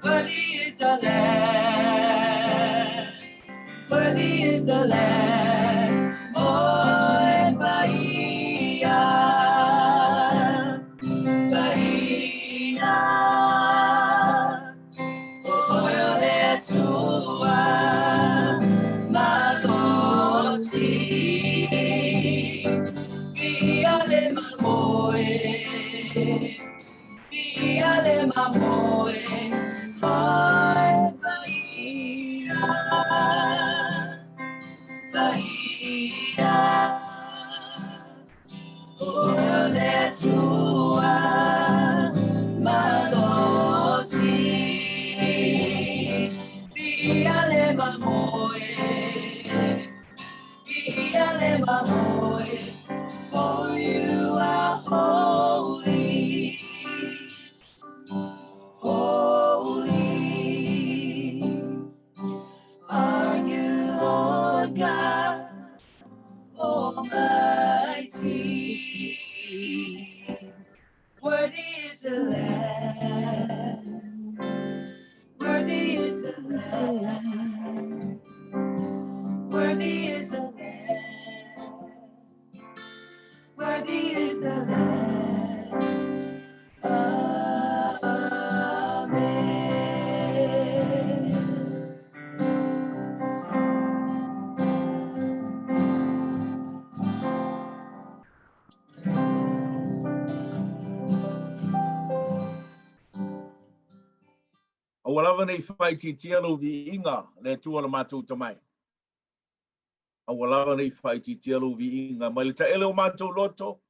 Worthy is the Lamb. Worthy is the Lamb. Oe Paia. Paia. O oe o le Atua malosi. Viia le mamoe. Viia le mamoe. Oe Paia. Paia. O oe o le Atua malosi. Viia le mamoe. Viia le mamoe. For you are holy. Holy are you, Lord God Almighty. Worthy is the Lamb. Worthy is the Lamb. Worthy is the Lamb. Worthy is the Lamb. Amen. Praise the Lord. Aua lava nei faaitiitia lou viiga, le Atua lo matou tamai. Aua lava nei faaitiitia lou viiga mai le taele o matou loto,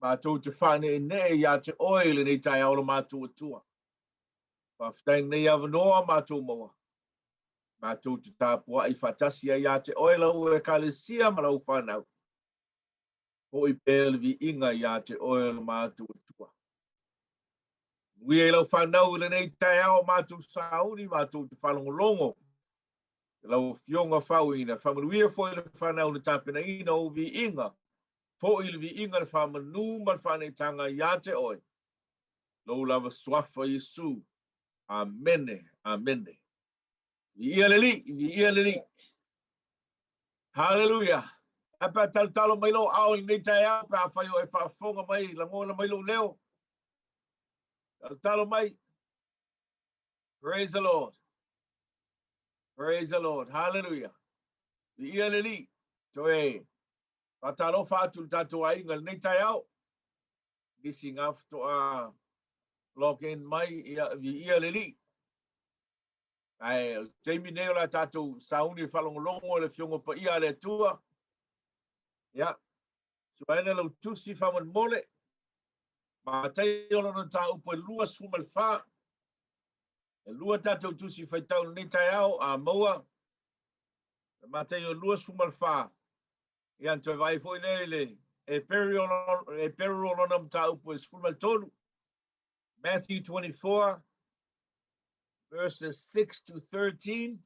matou te faaneenee iā te oe i lenei taeao lo matou Atua. Faafetai i lenei avanoa matou maua. Matou te tapuai faatasi ai iā te oe lau Ekalesia ma lau whanau. Foi pea le viiga iā te oe o lo matou Atua. Manuia i lau whanau i lenei taeao matou sauni, matou te faalogologo. Lau Afioga Faauuina, faamanuia foi le whanau na tapenaina o viiga, foi le viiga le faamanu ma le faaneetaga iā te oe. Lou lava suafa Iesu. Amene, amene. Viia le Alii, viia le Alii. Hallelujah. Ae pe a talotalo mai lou ao i lenei taeao pe afai o e faafofoga mai, lagona mai lou leo. Talotalo mai. Praise the Lord. Praise the Lord. Hallelujah. Viia le Alii. Toe faatalofa atu le tatou aiga i lenei taeao. Nisi ngā faatoa log in mai, ia, viia le Alii. Ae o le taimi nei o le a tatou sauni e faalogologo i le Afioga Paia a le Atua. Ia, suaina lau tusi faamolemole. Mataio lona mataupu e 24. E lua tatou tusi faitau i lenei taeao, a maua. Mataio 24. Ia, na toe vaai foi lea i le Eperu o lona mataupu e 13. Matthew 24, verses 6 to 13.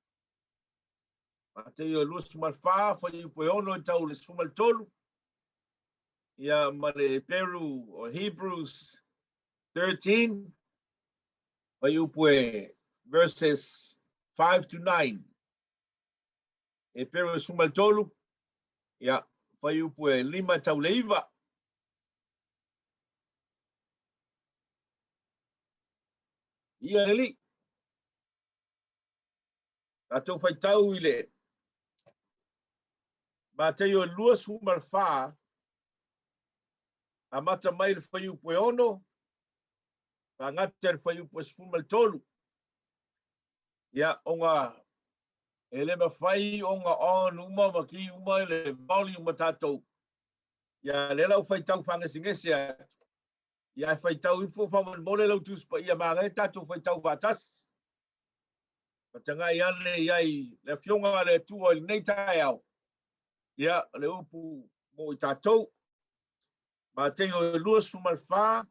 Mataio 24, fuaiupu e 6 e tau le 13. Ia, ma le Eperu o Hebrews 13, fuaiupu e verses 5 to 9. Eperu e 13, ia, fuaiupu e 5 e tau le 9. Ia le Alii. Tatou faitau i le Mataio e 24, amata mai le fuaiupu e 6, faagata le fuaiupu e 13. Ia, ona e le mafai ona on uma ma ki uma i le volume o tatou. Ia, lea la ua faitau faagesegese atu. Ia, e faitau ifo faamolemole lau Tusi Paia manaia tatou faitau faatasi. Fatagai ane i ai le Afioga a le Atua i lenei taeao. Ia, le upu mo i tatou. Mataio e 24,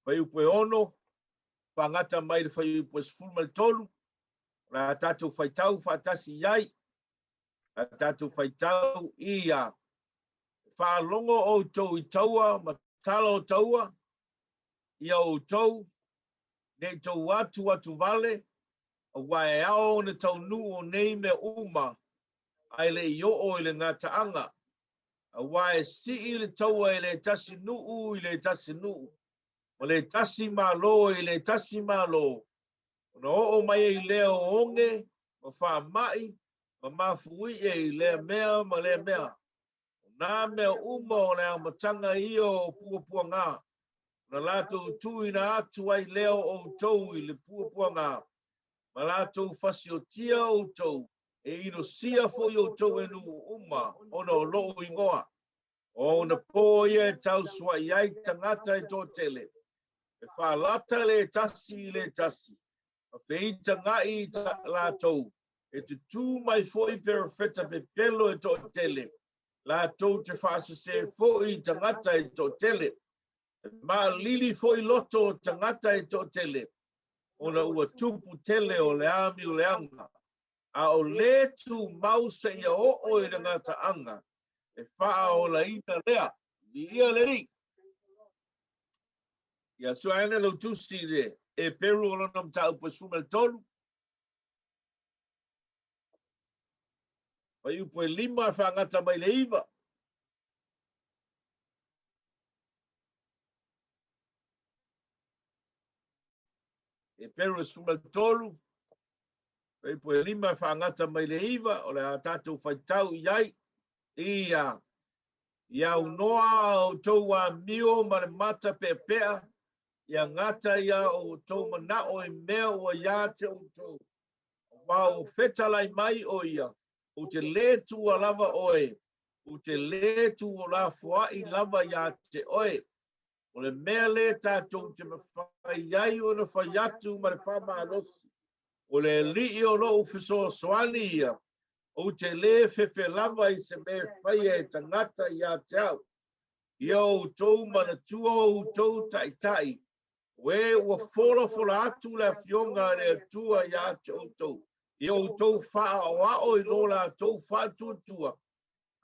fuaiupu e 6, faagata mai le fuaiupu e 13, o le a tatou faitau faatasi i ai, a tatou faitau ia faalogo outou i taua ma tala o taua, ia outou. Ne i tou atuatuvale, aua e ao ona taunuu o nei mea uma, ae le i oo i le gataaga, aua e sii le taua i le tasi nuu i le tasi nuu, ma le tasi Malo i le tasi Malo, ona oo mai ai lea o oge ma faamai ma mafuie i lea mea ma lea mea. O nā mea uma o le amataga ia o puapuagā, ona latou tuuina atu ai lea o outou i le puapuagā, ma latou fasiotia outou, e inosia foi outou e nuu uma ona o lo'u igoa. O ona pō ia e tausua'i ai tagata e toatele, e faalata le tasi i le tasi, ma feitaga'i latou, e tutū mai foi perofeta pepelo e toatele, latou te faasesē foi i tagata e toatele, e maalili foi loto o tagata e toatele, ona ua tupu tele o le amio leaga, a o lē tumau seia oo i le gataaga, e faaolaina lea. Viia le Alii. Ia sue ane lou tusi i le Eperu o lona mataupu e 13. Fuaiupu e 5 e faagata mai le 9. Eperu e 13, fuaiupu e 5 e faagata mai le 9, o le a tatou faitau i ai. Ia, ia aunoa outou amio ma le mata peapea, ia gata ia outou manao i mea ua iā te outou. Aua ua fetalai mai o ia, ou te lē tuua lava oe, ou te lē tuulafoa'i lava iā te oe. O le mea lē tatou te mafai ai ona fai atu ma le faamalosi, o le Alii o lo'u fesoasoani ia, ou te lē fefe lava i se mea e faia e tagata iā te au. Ia outou manatua outou taitai, o e ua folafola atu le Afioga a le Atua iā te outou, ia outou faaoao i lo latou faatuatua,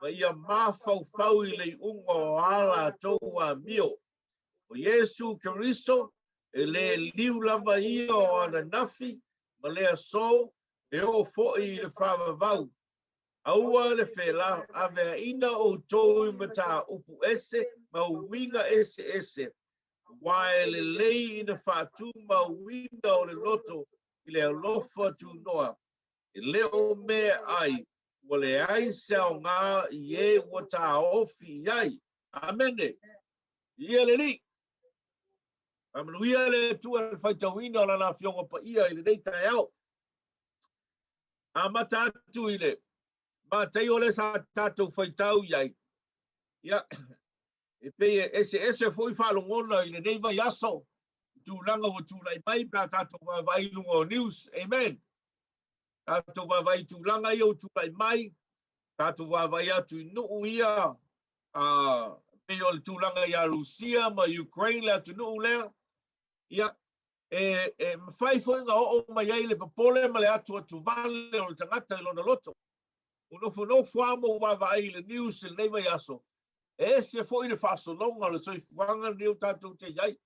ma ia mafaufau i le iuga o a latou amio. O Iesu Keriso, e lē liu lava ia o ananafi ma le asō, e oo foi i le faavavau. Aua le felaaveaina outou i mataupu ese ma uiga eseese, aua e lelei ina faatumauina o le loto i le alofa tunoa, e le o mea ai ua leai se aogā i e ua taofi i ai. Amene. Viia le Alii. Faamanuia le Atua i le faitauina o Lana Afioga Paia i lenei taeao. Amata atu i le Mataio lea sa tatou faitau i ai. Ia, e pei e eseese foi faalogona i lenei vaiaso i tulaga ua tulai mai pe a tatou vaavaai i luga o news. Amen. Tatou vaavaai i tulaga ia ua tulai mai, tatou vaavaai atu i nuu ia, pei o le tulaga ia Rusia ma Ukraine le atunuu lea. Ia, e mafai foi ona oo mai ai le popole ma le atuatuvale o le tagata i lona loto. Ua nofonofo lava ma ou vaavaai i le news i lenei vaiaso, e ese foi le faasologa o le soifuaga lenei ua tatou te i ai.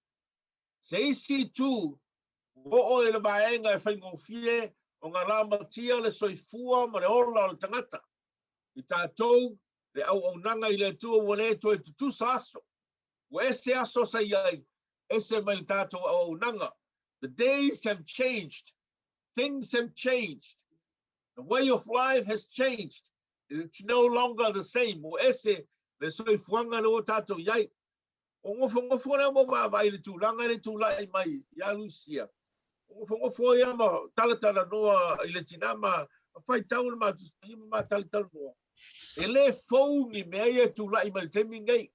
Se isi itu, ua oo i le vaega e faigofie ona lamatia le soifua ma le ola o le tagata. I tatou, le auaunaga i le Atua ua le toe tutusa aso. Ua ese aso sa i ai, ese mai le tatou auaunaga. The days have changed. Things have changed. The way of life has changed. It's no longer the same. Ua ese le soifuaga lea ua tatou i ai. O nofonofo lea ma vaavaai i le tulaga le tulai mai ia Rusia. O nofonofo ia ma talatalanoa i le tinā ma faitau le matou ma talatalanoa. E lē fou ni mea ia e tulai mai i le taimi lenei.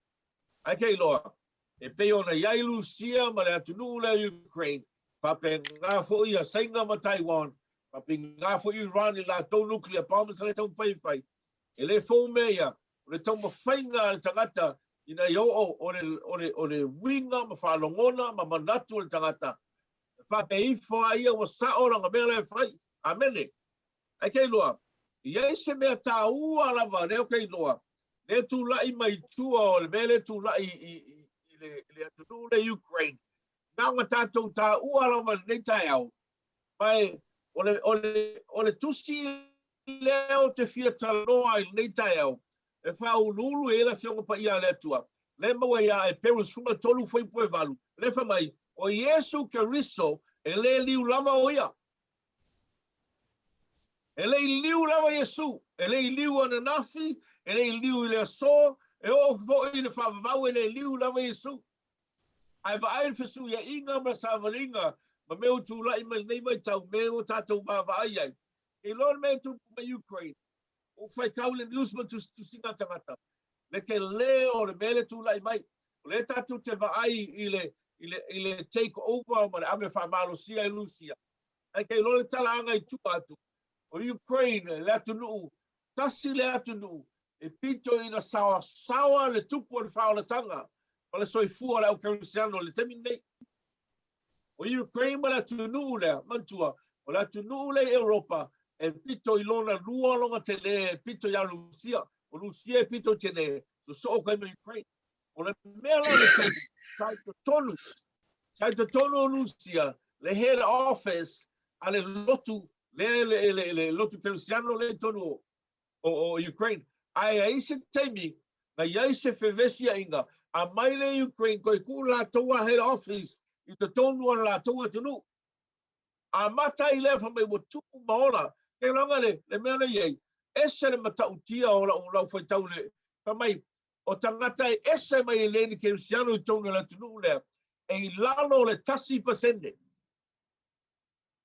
Ae ke iloa, e pei ona i ai Rusia ma le atunuu lea Ukraine, faapena foi ia Saina ma Taiwan, faapena foi Iran i latou nuclear bombs le taumafai e fai. E lē fou mea ia, o le taumafaiga a le tagata ina ia oo o le uiga ma faalogona ma manatu o le tagata, e faapea ifo lava ia ua sao lana mea la e fai. Amene. Ae ke iloa, i ai se mea tāua lava lea ou te iloa, lea tulai mai tua o le mea lea tulai i le atunuu lea Ukraine. Na ona tatou taua lava i lenei taeao, ma e o le, o le, o le tusi lea ou te fia talanoa i lenei taeao, e faauluulu i ai le Afioga Paia a le Atua, lea e maua ia Eperu 13 fuaiupu e 8, lea fai mai, o Iesu Keriso e le liu lava o ia. E le i liu lava Iesu, e le i liu ananafi, e le i liu i le aso, e oo foi i le faavavau e le liu lava Iesu. Ae vaai le fesuiaiga ma le savaliga ma mea ua tulai mai lenei vaitau, mea ua tatou vaavaai ai. E iloa le mea e tupu mai Ukraine, ua faitau le news ma tusitusiga a tagata, le tele o le mea le tulai mai. O lea tatou te vaai i le, i le, i le take over ma le ave faamalosia e Lusia. Ae ke iloa le talaaga i tua atu, o Ukraine, le atunuu, tasi le atunuu, e pito ina saoasaoa le tupu o le faaolataga ma le soifua o le au kerisiano i le taimi lenei. O Ukraine ma le atunuu lea, manatua, o le atunuu lea i Europa e pito i lona lua lona tele e pito ia Rusia. O Rusia e pito i tele, sosoo kai ma Ukraine. O le mea la le tupu, sa i totonu, sa i totonu o Rusia, le head office a le lotu, le, le, le, le lotu kerisiano lea i totonu o, o, o Ukraine. Ae ai se taimi, na i ai se fevesiaiga, a mai le Ukraine toe tuu latou a head office i totonu o le latou atunuu. Amata ai lea fai mai ua tupu ma ola. Ke laga le, le mea lea i ai, ese le matautia o lau, lau faitau le, fai mai, o tagata e ese mai e le ni kerisiano i totonu o le atunuu lea, e i lalo o le 1%.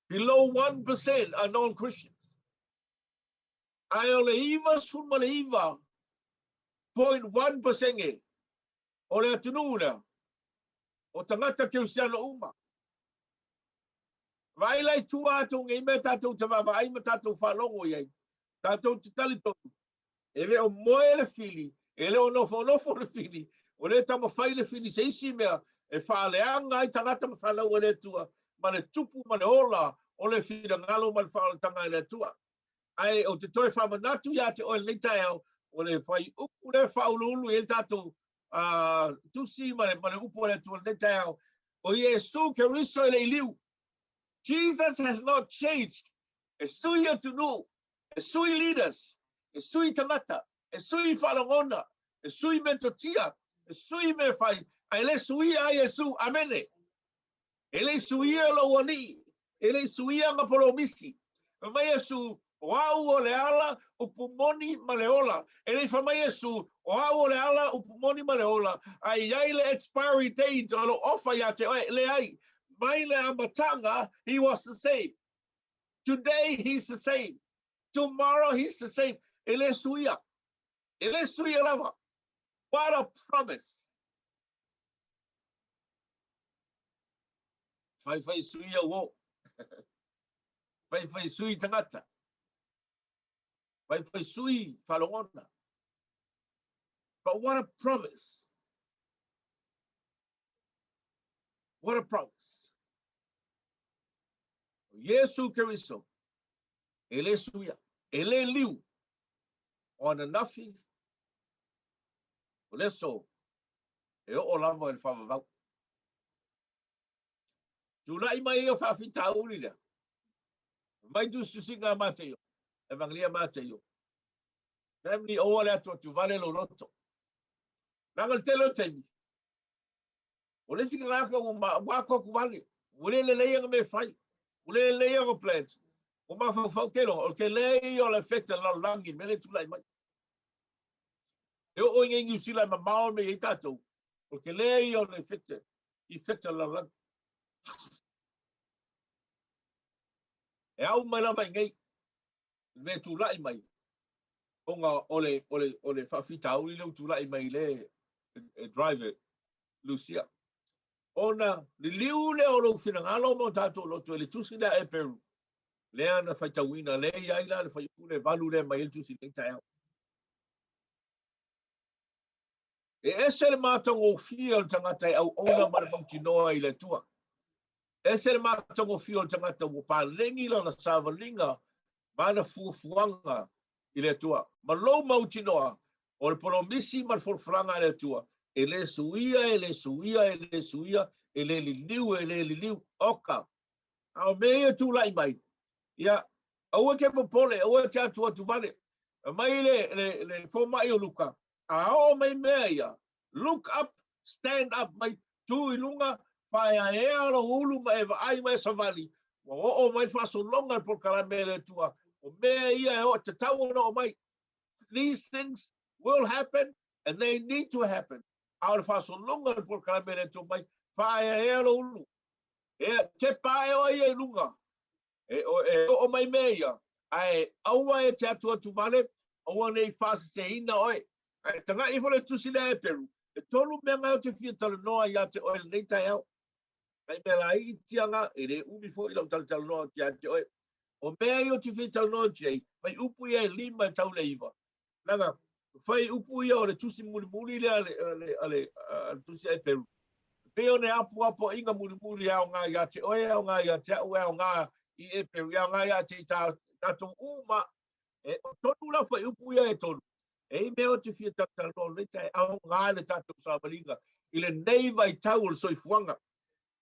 Below 1% are non-Christians. Ae o le 99.1% o le atunuu lea, o tagata kerisiano uma. Vaai la i tua atu nei mea tatou te vaavaai ma tatou faalogo i ai. Tatou te talitonu, e le o moe le fili, e le o nofonofo le fili, o lea e taumafai le fili se isi mea e faaleaga ai tagata ma fanau a le Atua, ma le tupu ma le ola o le finagalo ma le faaolataga e le Atua. Ae ou te toe faamanatu ia te oe lenei taeao, o le fuaiupu lea e faauluulu i ai le tatou tusi ma le, ma le upu a le Atua lenei taeao, o Iesu Keriso e le i liu. Jesus has not changed. E sui atunuu, e sui leaders, e sui tagata, e sui faalogona, e sui metotia, e sui mea fai, ae le suia ai Iesu. Amene. E le suia lou alii, e le suia ana polomisi. Fai mai Iesu, o au o le ala, upu moni ma le ola. E le fai mai Iesu, o au o le ala, upu moni ma le ola, a i ai le expiry date o lou ofa ia te oe, leai. Mai le amataga, he was the same. Today he's the same. Tomorrow he's the same. E le suia. E le suia lava. What a promise. Whaiwhai sui au o. Whaiwhai sui tangata. Whaiwhai sui whalongona. But what a promise. What a promise. Iesu Keriso, e le suia, e le liu, o ananafi, o le aso, e oo lava i le faavavau. Tulai mai ai o faafitauli lea. Mai tusitusiga a Mateio, Evangelia Mateio. Family oa le atu atu vale lou loto. Leaga le tele o taimi. O le isi tagata ua ua atu atu vale. Ua le lelei ana mea e fai. Ua le lelei ana plans. Ua mafaufau tele, o le tele ia o le effect a le lalolagi i le mea lea e tulai mai. E oo i nei Niu Sila e mamao nei ai tatou, o le tele ia o le effect, effect a le lalolagi. E au mai lava i nei, le mea e tulai mai, ona o le, o le, o le faafitauli lea ua tulai mai le e drive e Lucia. Ona liliu lea o lou finagalo ma o tatou loto i le tusi lea a Eperu, lea na faitauina, lea e i ai la le fuaiupu le 8 lea e aumai ai le tusi i lenei taeao. E ese le matagofie o le tagata e auauna ma le mautinoa i le Atua. Ese le matagofie o le tagata ua paleni lana savaliga ma ana fuafuaga i le Atua. Ma lou mautinoa, o le polomisi ma le folafolaga a le Atua, e le suia, e le suia, e le suia, e le liliu, e le liliu, oka. A o mea ia tulai mai, ia, aua ke popole, aua te atu atu vale. Mai le fomai o Luka, a oo mai mea ia, look up, stand up, mai tu i luga, faaeaea lou ulu ma e vaai ma e savali, ua oo mai le faasologa le polokalame a le Atua. O mea ia e oo tatau ona oo mai. These things will happen and they need to happen. A o le faasologa le polokalame a le Atua mai, faaeaea lou ulu. E tepa ae oe ia i luga. E, e oo mai mea ia, ae aua e te atu atu vale, aua nei faaseseina oe. Ae taga'i ifo le tusi lea Eperu, e tolu mea ngai ou te fia talanoa ia te oe lenei taeao. Nai mea laiti aga, e le umi foi lau talatalanoa atu ia te oe. O mea ia ou te fia talanoa atu ai, fai upu ia e 5 e tau le 9. Leaga, fai upu ia o le tusi mulimuli lea a le, a le, a le, a le tusi a Eperu. Pei o le apoapoaiga mulimuli e aoga ia te oe, e aoga ia te au, e aoga i Eperu, e aoga ia te i tātou uma. E, o tonu la fai upu ia e tonu. E i mea o te fia talatalanoa lenei taeao, e aoga le tatou savaliga i lenei vaitau o le soifuaga.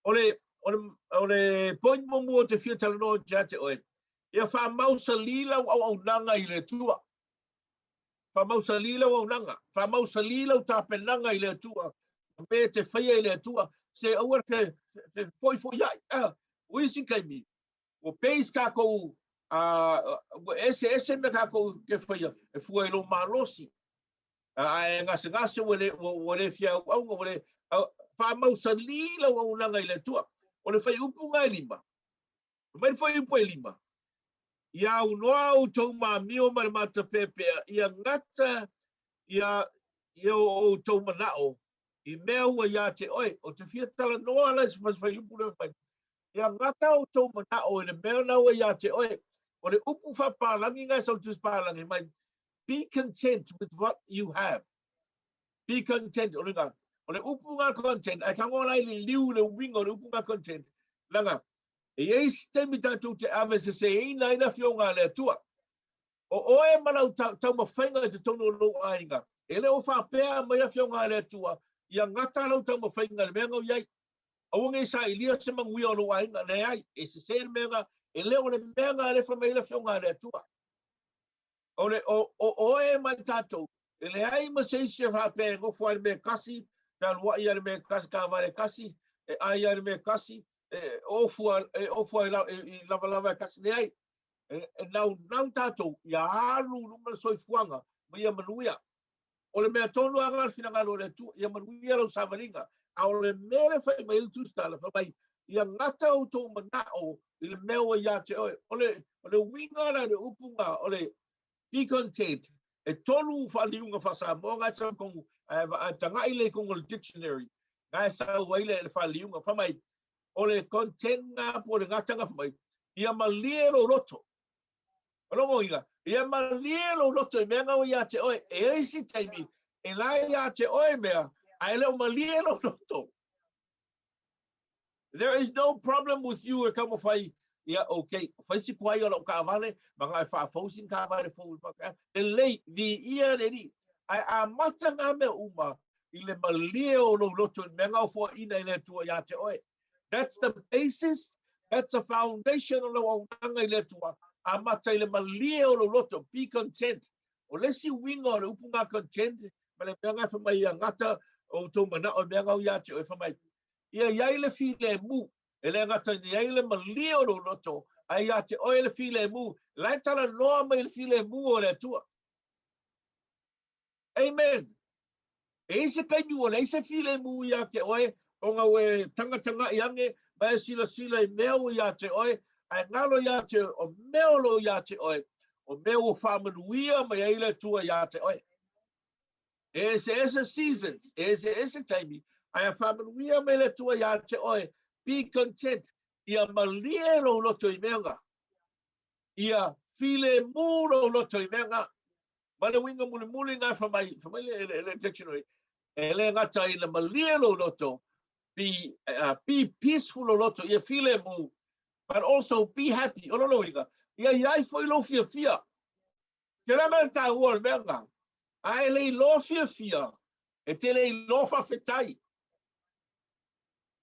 O le, o le, o le point muamua o te fia talanoa ia te oe, ia faamausalī lau auaunaga i le Atua. Faamausalī lau auaunaga, faamausalī lau tapenaga i le Atua, me te faia i le Atua, se aua te fefoifoiai. Ah, o isi taimi, ua base kākou, ua eseese mea kākou te faia, e fua i lou malosi. Ae gasegase ua le, ua le fia auauga, ua le, faamausalī lau auaunaga i le Atua. O le fuaiupu na e 5, mai le fuaiupu e 5, ia aunoa outou mamio ma le matapeapea, ia gata ia, ia o outou manao i mea ua ia te oe. O te fia talanoa la i se fuaiupu lea fai. Ia gata outou manao i le mea na ua ia te oe. O le upu faapalagi ngai sau tusi palagi mai, be content with what you have. Be content, o le nga, o le upu nga content, ai kango lai le liu le uiga o le upu nga content. Langa, e iai se taimi tatou te ave seseina ai le afioga a le Atua. O oe ma lau taumafaiga i totonu o lou aiga, e le o faapea mai le afioga a le Atua, ia gata lau taumafaiga i le mea na o i ai. Aua nei sailia se manuia o lou aiga, leai, e sese le mea na, e le o le mea na e fai mai ai le afioga a le Atua. O le o, o oe ma i tatou, e leai ma se isi e faapea e nofo ai le mea kasi, fealuai ai le mea kasi, taavale kasi, e ai ai le mea kasi, e ofu e ofu ai i lavalava e kasi, leai. E, e naunau tatou ia alu i luma le soifuaga ma ia manuia. O le mea tonu lava le finagalo o le Atua, ia manuia lau savaliga. A o le mea le fai mai le tusitala, fai mai, ia gata outou manao i le mea ua ia te oe. O le, o le uiga la le upu nga, o le be content, e tolu faaliuga faa-Samoa ngai sau kongu, ae tagai le kongu o le dictionary, ngai sau ai le faaliuga, fai mai, o le content nga po o le gataga fai mai, ia malie lou loto. O lona uiga, ia malie lou loto i mea na ua ia te oe. E i ai isi taimi, e la ia te oe mea, ae le o malie lou loto. There is no problem with you e taumafai, ia, okay, fai si kuai o lau taavale, ma na e faafou sina taavale fou i le Lelei, viia le Alii. Ae amata ngā mea uma i le malie o lou loto i le mea na o foaiina i le Atua ia te oe. That's the basis, that's the foundation o lau auaunaga i le Atua. Amata i le malie o lou loto, be content. O le isi uiga o le upu nga content, ma le mea nga fai mai ia gata o outou manao i mea nga o ia te oe, fai mai, ia i ai le filemu, e le gata i ai le malie o lou loto, ae ia te oe le filemu, la e talanoa mai le filemu o le Atua. Amen. E i se taimi ua leai se filemu ia te oe, ona ua e tagatagai ane, ma e silasila i mea ua ia te oe, ae galo ia te oe, o mea o lo o ia te oe, o mea ua faamanuia mai ai le Atua ia te oe. E eseese seasons, e eseese taimi, ae a faamanuia mai le Atua ia te oe, be content, ia malie lou loto i mea nga. Ia filemu lou loto i mea nga. Ma le uiga mulimuli nga fai mai, fai mai le, le dictionary, e le gata i le malie lou loto, be peaceful lou loto, ia filemu, but also be happy. O lona uiga, ia i ai foi lou fiafia. Ke ranga le tāua o le mea nga, a e le iloa fiafia, e te le iloa faafetai.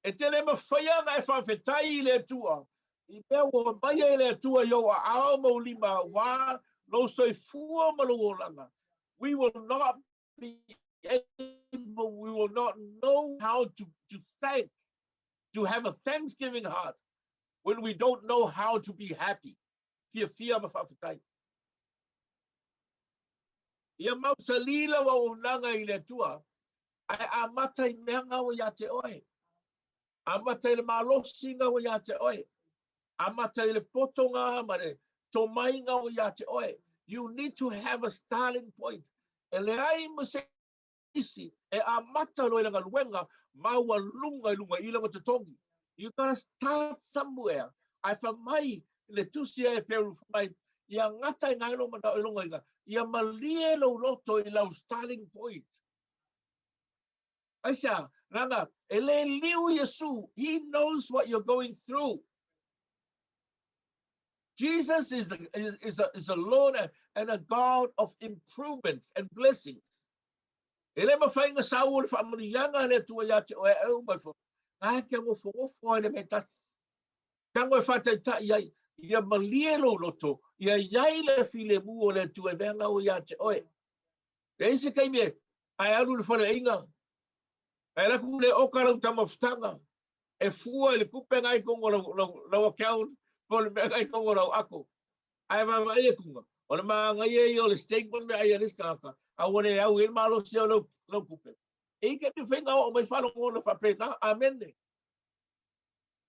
E te le mafaia ona e faafetai i le Atua i mea ua aumaia e le Atua i ou aao ma ou lima aua lou soifua ma lou olaga. We will not be able, we will not know how to, to thank, to have a thanksgiving heart when we don't know how to be happy. Fiafia ma faafetai. Ia mausali lau auaunaga i le Atua, ae amata i mea gaua iā te oe. Amata i le malosi gaua iā te oe. Amata i le potoga ma le tomai gaua iā te oe. You need to have a starting point. E leai ma se isi e amata loa i le galuega maualuga i luga i lona totogi. You gotta start somewhere. Ae fai mai le tusi a Eperu, fai mai, ia gata i ngai lou manao i luga i ia malie lou loto i lau starting point. Aisea, leaga e le liu Iesu, he knows what you're going through. Jesus is a, is, is a, is a Lord and a God of improvements and blessings. E le mawhai nga sau o le whaamanianga le atua ia te oe au mai fo. Ngā kia ngofo ngofo ai le mea tasi. Kia ngoe whātaitai ai, ia malie lou loto, ia iai le filemu o le Atua e mea ngau ia te oe. E isi kaimi e, ae alu le faleaiga, ae laku le oka lau tamafutaga, e fua i le kupe ngai kongo lau, lau, lau account, po le mea ngai kongo lau ako. Ae vaavaai e kuga, o le māngaia ia o le statement me ai a le isi tagata, a ua le au i ai le malosi o lau, lau kupe. E i ke faiga oo mai faalogona faapena. Amene.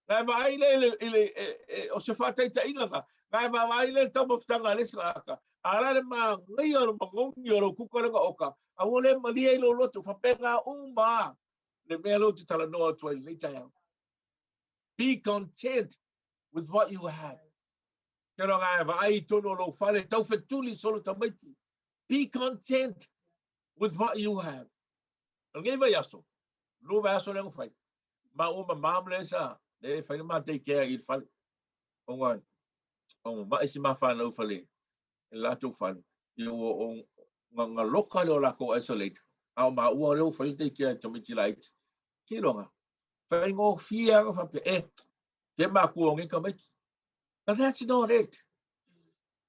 Na e vaai lea i le, i le, e, e, o se faataitaiga na, na e vaavaai lea i le taumafataga a le isi tagata, a la le mānaia o le manogi o lau kuka le oka, a ua le malie i lou loto, faapena uma le mea lea ou te talanoa atu ai i lenei taeao. Be content with what you have. Ke roa e vaai i tonu o lou fale, taufetuli solo tamaiti. Be content with what you have. O lenei vaiaso, lua vaiaso lea na fai, ma ua mamā ma le sa, le fai le matei kea i le fale. Ona, ona ma'i si mawhanau fale, e latou fale, ia ua o nga, nga loka le o lakou isolate, a o maua lea ua fai le daycare i tamaiti laiti. Kiloga, faigofie lava ona faapea, e, ke makua o nei tamaiti. But that's not it.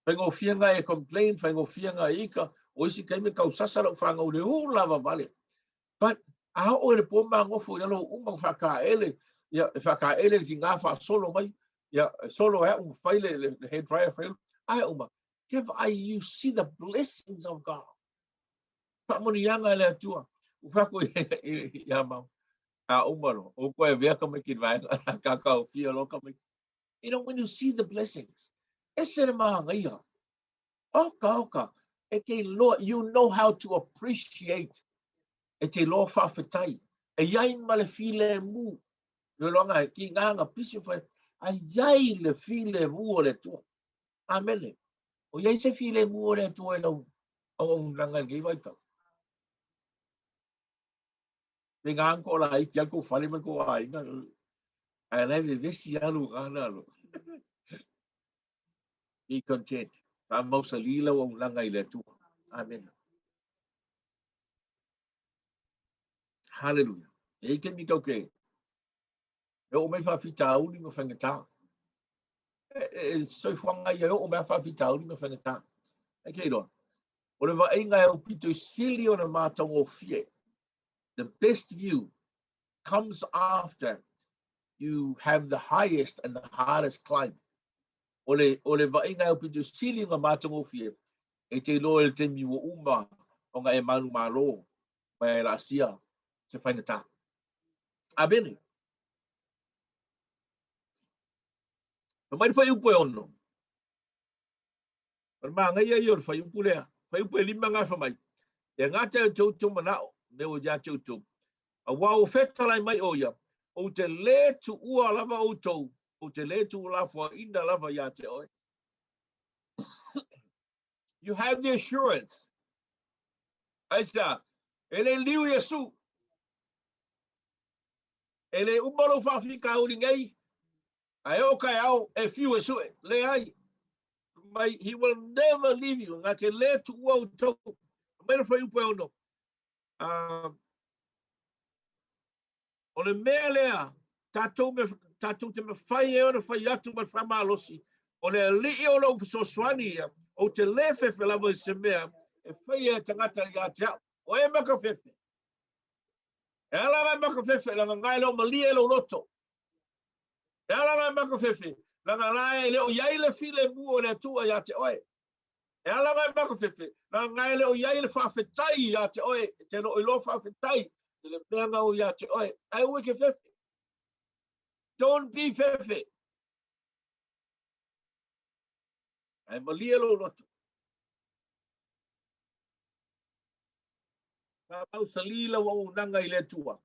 Faigofie nga e complain, faigofie nga e ika, o isi taimi tausasa lau whanau le u lava vale. But a oo i le po magofo i lalo uma o whakaele, ia, e whakaele ki ngā whaasolo mai, ia, solo e au whai le, le, le hair dryer whai, ai uma. Give I, you see the blessings of God. Whaamonianga e le Atua. U whako i, i, a mau. A uma no. O koe vea ka mai ki vaenga, ka ka fia lo ka mai. You know, when you see the blessings, ese le mahangaia. Oka, oka, e te iloa, you know how to appreciate, e te iloa faafetai. E iai ma le filemu, iloaga e ki ngā nga pisi whai, a iai le filemu o le Atua. Amene. O iai se filemu o le Atua e lau auaunaga i lenei vaitau. Te ngā ko la i kia ko whare me ko aiga. Ai lai vevesi alu ngā alu. Be content. Faamausali lau auaunaga i le Atua. Amene. Hallelujah. E i taimi tau ke, e oo mai faafitauli ma faigata. E, e, e soifuaga ia e oo mai faafitauli ma faigata. E ke iloa. O le vaaiga e aupito i sili o le matagofie. The best view comes after you have the highest and the hardest climb. O le, o le vaaiga e aupito sili ona matagofie, e te iloa i le taimi ua uma ona e manumalo mai e laasia se faigata. Amene. Fai mai le fuaiupu e 6. O le māngaia ia o le fuaiupu lea. Fuaiupu e 5 ngā fai mai. E gata e te outou manao, me o ia te outou. Aua ua fetalai mai o ia, ou te lē tuua lava outou, ou te lē tuulafoaina lava ia te oe. You have the assurance. Aisea, e le liu Iesu. E le uma lou faafitauli nei, ae oo taeao e fiu e sue. Leai. Mai, he will never leave you. Ngā te lē tuua outou. Mai le fuaiupu e 6. O le mea lea, Tatou me, tatou te mafai e ona fai atu ma le faamalosi, o le Alii o lou fesoasoani ia, ou te lē fefe lava i se mea e faia e tagata ia te au. O e makafefe. E ala la e makafefe, leaga nga e le o malie lou loto. E ala la e makafefe, leaga la e le o i ai le filemu o le Atua ia te oe. E ala la e makafefe, leaga nga e le o i ai le faafetai ia te oe, e te le o iloa faafetai i le mea nga o ia te oe. Ae aua e te fefe. Don't be fefe. Ae malie lou loto. Faamausali lau auaunaga i le Atua.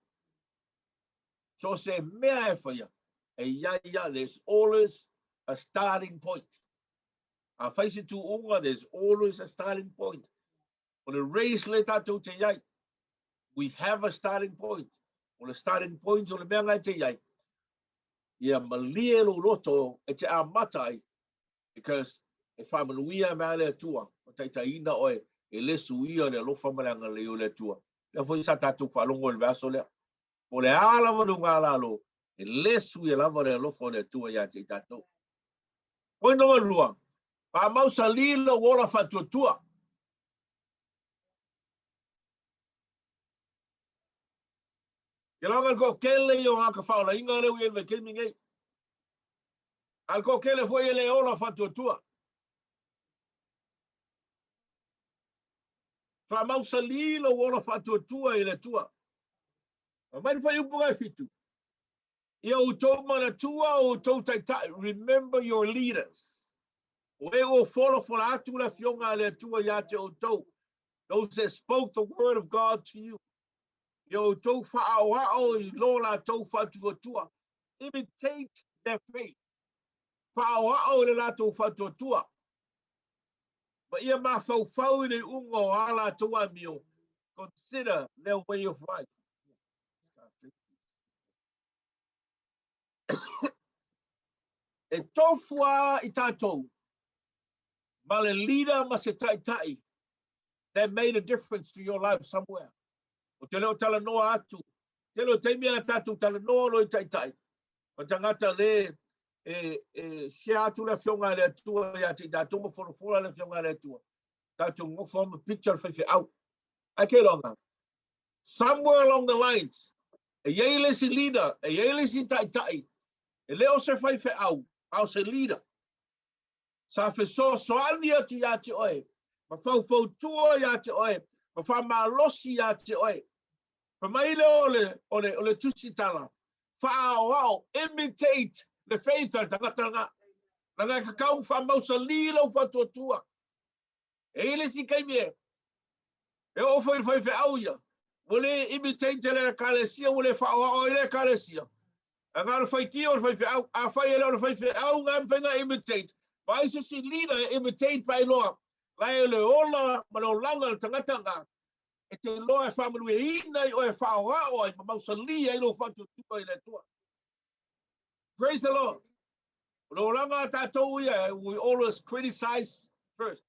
So o se mea e faia, e i ai ia, there's always a starting point. A fai se tuuga, there's always a starting point. O le race le tatou te i ai. We have a starting point. O le starting point o le mea nga e te i ai. Ia malie lou loto e te amata ai because e faamanuia mai le Atua ma taitaiina oe e le suia le alofa ma le agalelei o le Atua. Lea foi sa tatou faalogo i le vaiaso lea. Po o le a lava le ugalalo, e le suia lava le alofa o le Atua ia te i tatou. Point lona lua, faamausali lou ola faatuatua. Ke laga le toatele ia o tagata faaolaina lea ua i ai i le vaitaimi nei. A o le toatele foi e le ola faatuatua. Faamausali lou ola faatuatua i le Atua. Aumai le fuaiupu lena e fitu. Ia outou manatua o outou taitai, remember your leaders. O e ua folafola atu le Afioga a le Atua ia te outou. Those that spoke the word of God to you. Ia outou faaoao i lo latou faatuatua. Imitate their faith. Faaoao i le latou faatuatua. Ma ia mafaufau i le iuga o a latou amio. Consider their way of life. E tofu lava i tatou ma le leader ma se taitai that made a difference to your life somewhere. Ou te le o talanoa atu, tele o taimi a tatou talanoa loa i taitai, ma tagata le e, e share atu le afioga a le Atua ia te i tatou ma folafola le afioga a le Atua. Tatou nofo ma picture le faifeau. Ae ke loga, somewhere along the lines, e i ai le isi leader, e i ai le isi taitai, e le o se faifeau, a o se leader. Sa fesoasoani atu ia te oe, ma faufautua ia te oe, ma faamalosi ia te oe. Fai mai lea o le, o le, o le tusitala, faaoao, imitate le faith a le tagata lena. Leaga e tatau faamausalī lou faatuatua. E i ai le isi taimi e, e oo foi i le faifeau ia, ua le imitate e le Ekalesia, ua le faaoao ai le Ekalesia. Ae na o le faitio o le faifeau. Afai e le o le faifeau na e mafai ona imitate, vaai se isi leader e imitate pe a iloa la e le ola ma le olaga o le tagata lena, e te iloa e faamanuiaina ai oe e faaoao ai ma mausali ai lou faatuatua i le Atua. Praise the Lord. O le olaga a tatou ia, we always criticize first.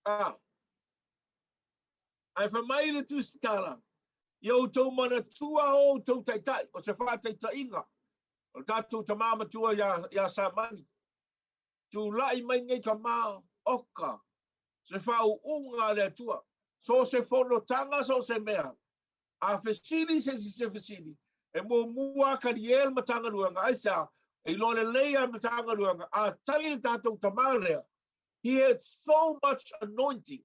Ah. Ae fai mai le Tusitala, ia outou manatua o outou taitai, o se faataitaiga, o le tatou tamā matua iā, iā Samani. Tulai mai nei tamā, oka, se faauuga a le Atua, so o se fonotaga, so o se mea. A fesili se isi se fesili, e muamua a tali e le Matagaluega, aisea, e iloa lelei a le Matagaluega, a tali le tatou tamā lea, he had so much anointing,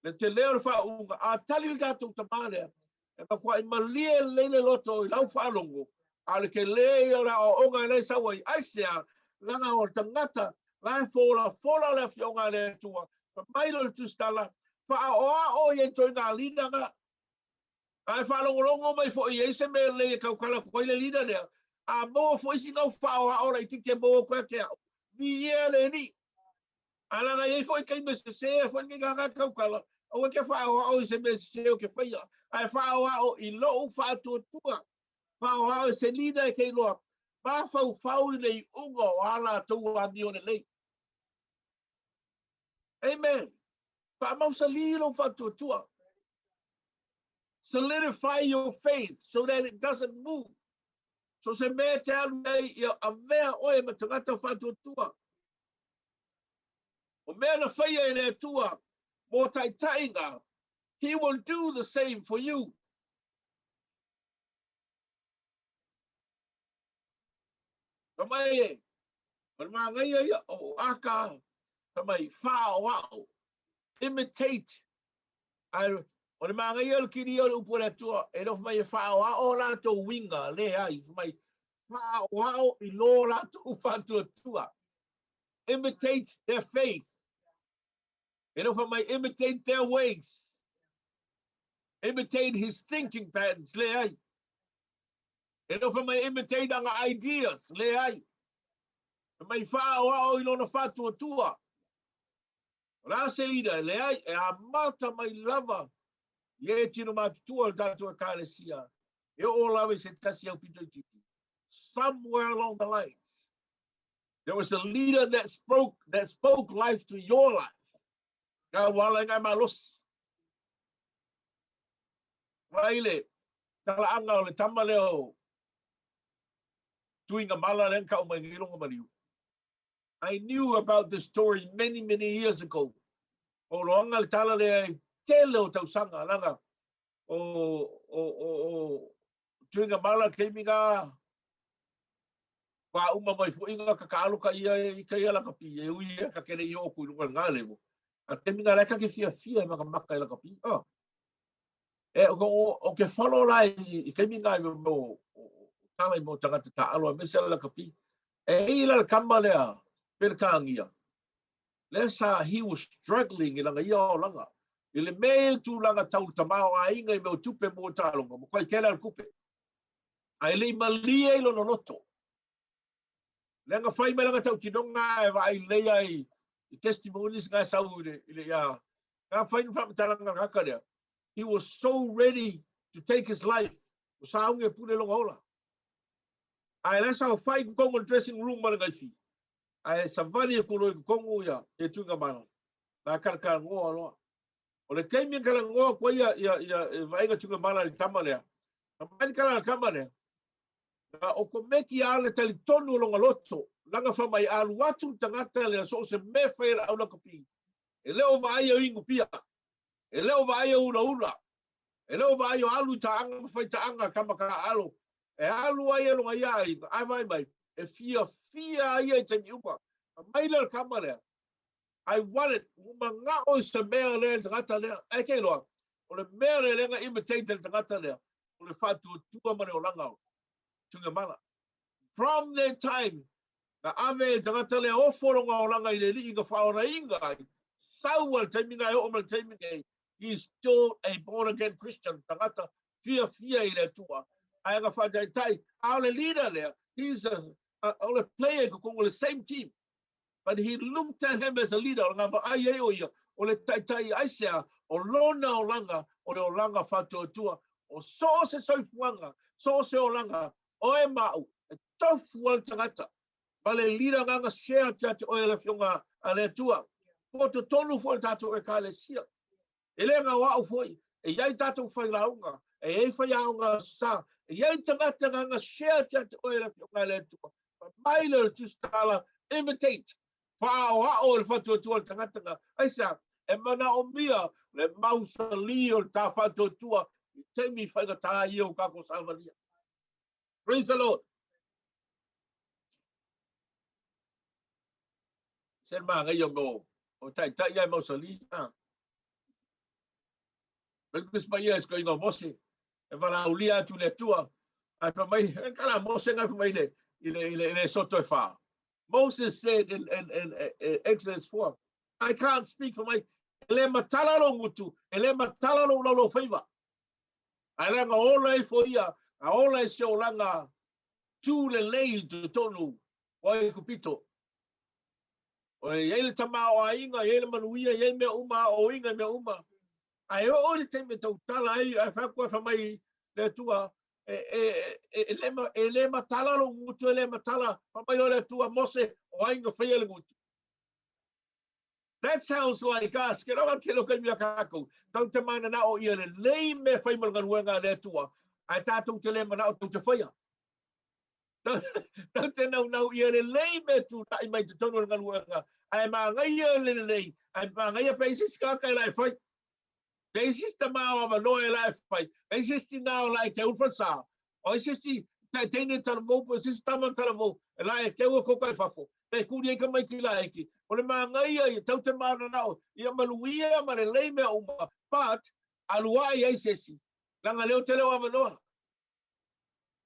le tele o le faauuga, a tali le tatou tamā lea, e matuai malie lelei le loto i lau faalogo, a o le tele ia o le aoaoga e le sau ai, aisea, leaga o le tagata la e folafola le Afioga a le Atua, fai mai lea o le Tusitala, faaoao ia ituaiga leader na. A e faalogologo mai foi e i ai se mea lelei e tautala atu ai le leader lea, a maua foi sina au faaoao laitiiti e maua atu ia te au, viia le Alii. A leaga e i ai foi taimi e sese ai foi lenei gaga tautala, aua e te faaoao i se mea sese ou te faia, ae faaoao i lou faatuatua, faaoao i se leader e te iloa, mafaufau i le iuga o a latou amio lelei. Amen. Faamausalī lou faatuatua. Solidify your faith so that it doesn't move. So se mea e te alu ai, ia avea oe ma tagata faatuatua. O mea na faia e le Atua mō taitaiga, He will do the same for you. Ka mai e, o le māngaia ia, o aka, ka mai, whaaoao, imitate. Ai, o le māngaia o le kiri o le upu o le Atua, e lofo mai e whaaoao rātou winga, le ai, mai, whaaoao i lō rātou whātuatua. Imitate their faith. E lofo mai, imitate their ways. Imitate his thinking patterns, le ai. E le wha mai imitate anga ideas, le ai. E mai whaoao i lona whātuatua. O la se leader, le ai, e a mata mai lava i e tino mātutua o tātou ekalesia. E o lava i se tasi au pito i titi. Somewhere along the lines, there was a leader that spoke life to your life. Ka wala ngai malosi. Mai le talaaga o le tama lea o Tuiga Mala lea na tau mai nei logomalie. I knew about this story many, many years ago. O loaga le tala lea i tele o tausaga, leaga o Tuiga Mala taimi na wā uma mai foi nga kakaalo ka ia i ka ia lakapi, e ui ia ka kere i o ku i lunga ngā lewo. A taimi nga lai ka ke fia fia e makamaka i lakapi. Oh. E, o ke whalo la i taimi nga i mo tala i mo tangata ta aloa me se lakapi. E i la kama lea, Pelekānia. Lea sa he was struggling i langa ia o langa. I le mea i tūlanga tau tamao a inga i mea o tupe mō tālonga, mo koe kēlā le kupe. A e le i malie i lona loto. Lea na fai mai langa tautinoga e vaai lelei ai i testimonies nga e sau i le, i le ia. Nga fai ni whaamatalaga ngaka lea. He was so ready to take his life. O sa unge pule longa ola. A e la sa fai kongo dressing room ma le ngaifi. A e savali e kulo i kongo ia e tuinga mana. La kala ngoa loa. O le taimi e kala ngoa koe ia, ia, ia, e vaaiga tuinga mana i tama lea. Na mai kala kama lea. Na o ko meki a le tali tonu o longa loto. Langa fa mai alu atu tangata lea so o se me whai la aula kapi. E leo vaai o ingu pia. E leo vaai o ula ula. E leo vaai o alu taanga ma whai taanga kama ka alo. E alu ai e longa ia ai, ai vai mai. E fia fia ia i taimi uma. A mai lea kama lea. I want it. Ua manga'o i se mea lea i le tagata lea. Ae ke iloa, o le mea lea lea na imitate e le tagata lea, o le faatuatua ma le olaga o Tuigamala. From that time, na ave e le tagata lea ofo lona olaga i le alii na faaolaina ai, sau a le taimi na e oo mai le taimi nei, he is still a born again Christian, tagata fiafia i le Atua. Ae na faataitai, a o le leader lea, he's o le player i totonu o le same team. But he looked at him as a leader. O ngā vaai ai o ia, o le taitai aisea, o lona olaga, o le olaga whātuatua, o so o se soifuaga, so o se olaga, o e ma'u, e tofu a le tagata. Ma le leader nganga share atu ia te oe le afioga a le Atua. Po totonu foi le tātou ekalesia. E le ngau au foi, e iai tātou whailauga, e iai whaiaonga sa, e iai tagata nganga share atu ia te oe le afioga a le Atua. Fa mai le o le tusitala, imitate, whaaoao le whatuatua le tagata nga. Aisea, e manaomia le mausali o le tā whatuatua i taimi whaingatā ia o kako savalia. Praise the Lord. Se maangaia o o taitai ai mausali. Ah. Mai mai ia ko inga Mose. E walaulia atu le Atua. Ai fa mai, e kala Mose ngai fa mai le i le i le, i le soto e wha. Moses said in Exodus 4, I can't speak for my e le matala lo ngutu, e le matala lo lo faiva. Ai langa ola e fo ia, a ola e se olanga tū le lei i totonu o ai kupito. O e iai le tama o aiga, iai le manuia, iai mea uma o inga mea uma. Ae oo i le taimi e tautala ai, ae fai atu ai fai mai le Atua, e le matala lou gutu, e le matala, fai mai loa le Atua, Mose, o ai na faia le gutu. That sounds like us. Ke rawa ke loka mea kākou. Tau te mananao ia lelei me whai ma le galuega a le Atua. Ae tātou te le manao tau te whaia. Tau te naunau ia lelei me tūta'i mai te tonu o le galuega. Ae māngaia le lelei. Ae māngaia pe isi sikaka e la e whai. Pe isi tamā o avanoa e la e whai. Pe isi tinā o la e ke ulwhansa. O isi teine talavou, po isi tama talavou, e la e keua koka e fafo. Pe kuri ai ka mai ki la eki. O le māngaia ia tau te mānanao, ia maluia ma lelei mea uma, but, aluai ai se isi. Langa leo te leo avanoa.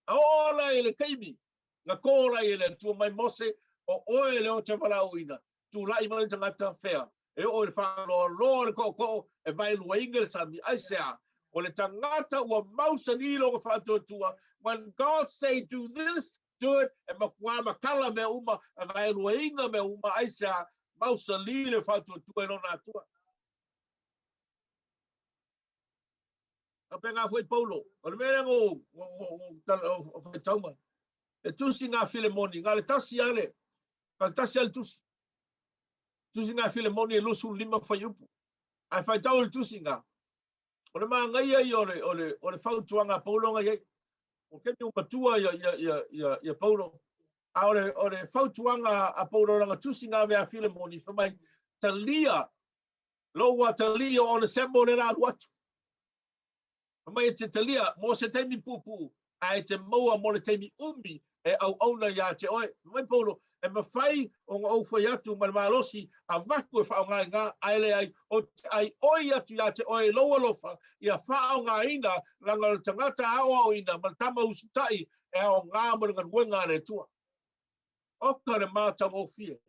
A oo la i le taimi, na kō la i le Atua mai Mose, o oe le o te valaauina, tula'i mai le tagata fea, e oo i le faaloaloa o le koʻokoʻo e vaeluaina le sami. Aisea? O le tagata ua mausali lona faatuatua, when God say do this, do it, e makuā matala mea uma, e vaeluaina mea uma, aisea? Mausali le faatuatua i lona Atua. Ka pēnā foi Paulo, o le mea lea o faitau mai. E tusi ngā Filemoni, ngā le tasi ale, ngā le tasi ale tusi. Tusi ngā Filemoni e 25 whaiupu. Ai faitau le tusi ngā. O le māngaia ia o le, o le, o le fautuanga a Paulo ngai ai. O kemi o matua ia, ia, ia, ia, ia Paulo. A o le, o le fautuanga a Paulo langa tusi ngā mea Filemoni, wha mai, talia Lou atalii o Onesemo le la alu atu. Fai mai e te talia mo se taimi puupuu, ae e te maua mo le taimi umi e auauna iā te oe. Fai mai Paulo, E mawhai ona ou whai atu ma le malosi avatu e whaonga ae leai, o te ai oi atu iā te oe lou alofa, ia whaongaina langa o le tangata aoaoina ma le tama usitaʻi e aoga mo le galuega a le Atua. Oka le matagofie.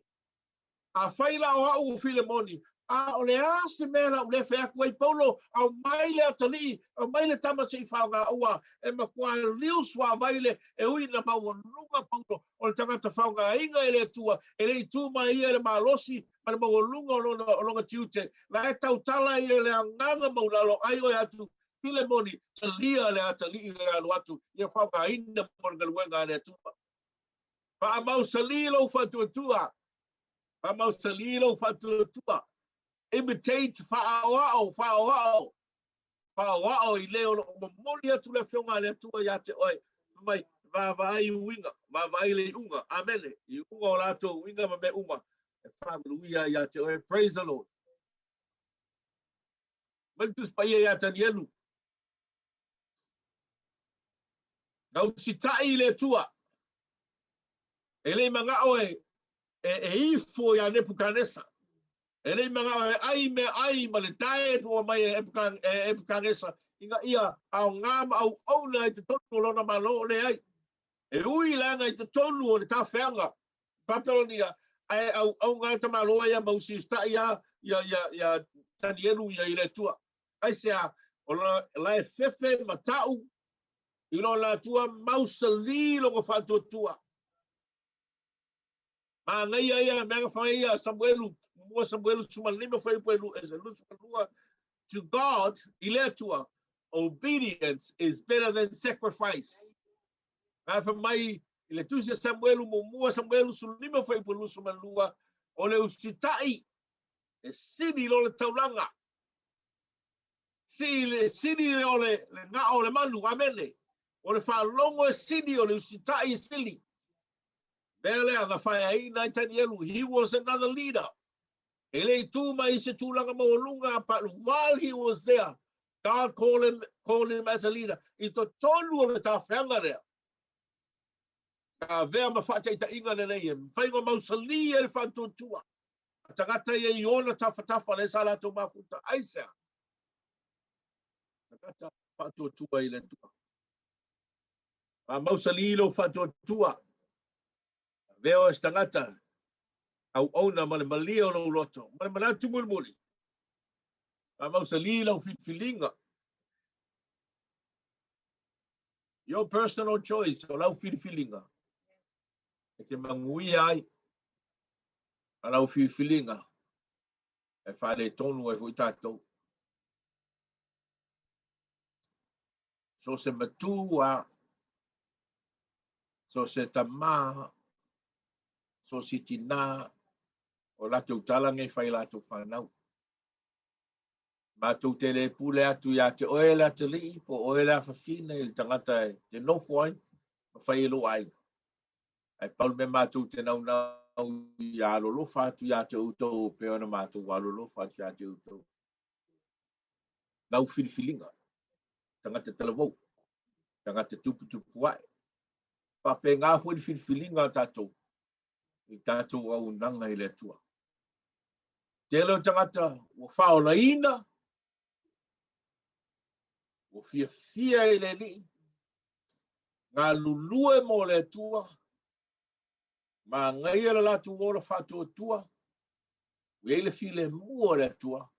Afai la o a'u o Filemoni, a o le a se mea la u le fai atu ai Paulo, aumai le atalii, aumai le tama se i faaaoga ua e matua liu suavai le e ui na maualuga Paulo o le tagata faaaogaina e le Atua e le i tu mai ia i le malosi ma le maualuga o lona o lona tiute la e tautala ia le agaga maulalo ai oe atu Filemoni talia le atalii le alu atu ia faaaogaina mo le galuega a le Atua. Faamausali lou faatuatua. Faamausali lou faatuatua. Imitate, faaoao, faaoao. Faaoao i le o lo o momoli atu le Afioga a le Atua iā te oe. Fai mai, vaavaai i uiga, vaavaai le iuga. Amene. Iuga o latou uiga ma mea uma e faamanuia ai iā te oe. Praise the Lord. Mai le Tusi Paia iā Tanielu. Na usitaʻi i le Atua. E le i manaʻo e, e, e ifo iā Nepukanesa. E le i manaʻo e ʻai meaʻai ma le diet ua mai e Nepukanesa ina ia aoga ma auauna i totonu o lona Malo. Leai. E ui leaga i totonu o le tafeaga Papelonia, ae auauna ai tamaloa ia ma usiusitaʻi ia, ia, ia, ia Tanielu ia i le Atua. Aisea, o la e fefe ma ta'u i lona Atua mausali lona faatuatua. Mānaia ia mea na fai ia Samuelu, mua Samuelu 15 fuaiupu e 22, to God, i le Atua, obedience is better than sacrifice. Na fai mai i le tusi a Samuelu, muamua Samuelu 15 fuaiupu e 22, o le usitaʻi e sili lo le taulaga. Sili, sili o le, le gao o le manu, amene. O le faalogo e sili, o le usitaʻi e sili. Mea lea na faeaina ai Tanielu, he was another leader. E le i tū mai i se tulaga maualuga, but while he was there, God called him, called him as a leader. I totonu o le tafeaga lea, na avea ma faataitaiga lelei e mafai ona mausali ai le faatuatua. A tagata ia i ona tafatafa lea sa latou mafuta. Aisea? Tagata faatuatua i le Atua. Faamausali lou faatuatua. Avea oe se tagata auauna ma le malie o lou loto, ma le manatu mulimuli. Faamausali lau filifiliga. Your personal choice, o lau filifiliga. E te manuia ai a lau filifiliga e faaletonu ai foi tatou. So se matua, so se tamā, so se tinā, O latou tala nei fai latou fanau. Matou te le pule atu ia te oe le atalii po o oe le afafine i le tagata e te nofo ai ma fai e lou aiga. Ae pau le mea matou te naunau ia alolofa atu ia te outou e pei ona matou alolofa atu ia te outou. Lau filifiliga, tagata talavou, tagata tuputupu ae. Faapena foi le filifiliga a tatou i tatou auaunaga i le Atua. Tele o tagata ua faaolaina, ua fiafia i le Alii, galulue mo le Atua, magaia le latou ola faatuatua, ua i ai le filemu o le Atua,